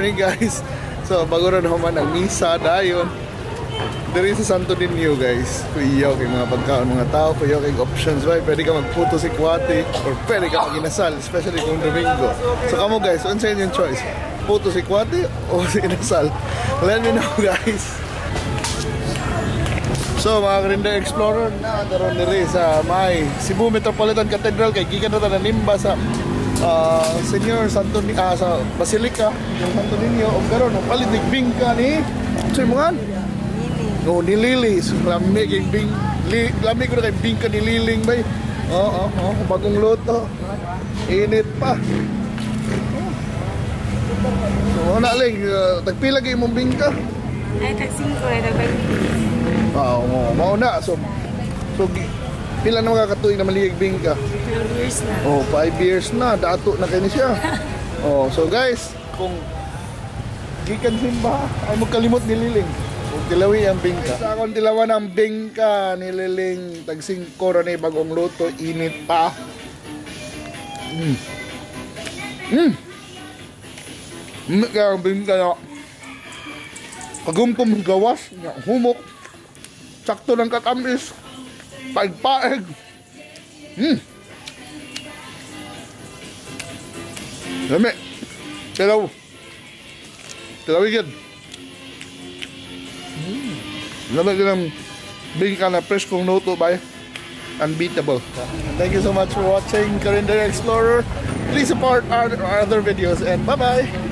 Morning, guys. So bago ra naman ang misa dayon. Diri sa Santo Niño, guys. Kuyaw kay mga pagkaon mga tao, kuyaw kay options ba? Pwede ka magputo sikwate or pwede ka maginasal, especially kung Domingo. So kamo, guys, unsa inyong choice? Puto sikwate o si inasal? Let me know, guys. So mga Karinderya Explorer, na karon diri sa may Cebu Metropolitan Cathedral kay gikan na ta nanimba sa Señor Santo Ni sa Basilica ng Santo Niño ug karon palit nig bingka ni unsay mga No, ni Lily. So, lami kay bing li, lami ko na kay bingka ni Liling bay. Oo, bagong luto. Init pa. So, na ling, tagpila kay imong bingka? Ay, tag 5 ay tag 20. Oo, mao na. So, pila na mga katuig na maligig bingka? 12 years na. Oh, 5 years na, dato na kini siya. Oh, so guys, kung gikan simba, ay mo kalimot ni Liling. Kung tilawi ang bingka. Sa akong tilawan ang bingka ni Liling, tag 5 ra ni, bagong luto, init pa. Kaya ang bingka na kagumpom gawas, nga humok. Sakto ng katamis. Paig-paig. Lami. Tilaw. Tilawigin. Lami din ang bingka na preskong luto bay. Unbeatable. Thank you so much for watching Karinderya Explorer. Please support our other videos and bye-bye.